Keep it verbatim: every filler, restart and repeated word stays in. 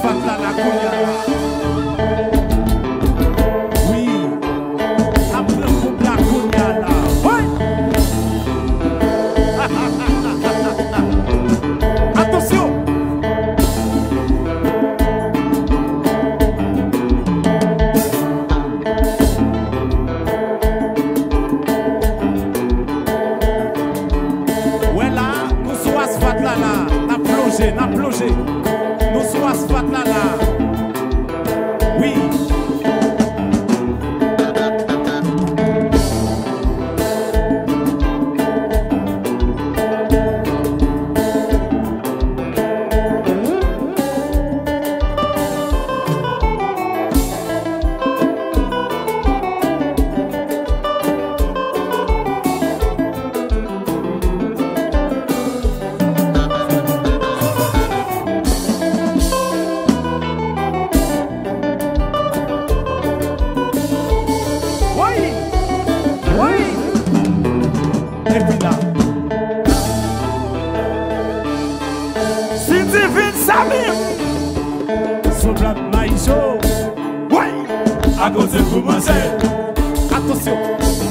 Asfalt la, la, kounye a la. Wi. N ap pran kout la kounye a la. Woy! Atansyon! Wè la, nou sou asfalt la, la. N ap plonje, n ap plonje. Nou sou asfalt la, la. Wi. Woy! Woy! Epi la. Sidi vin sa menm. Sou blòk Mayizo. Woy! Akoz se koumanse. Atansyon.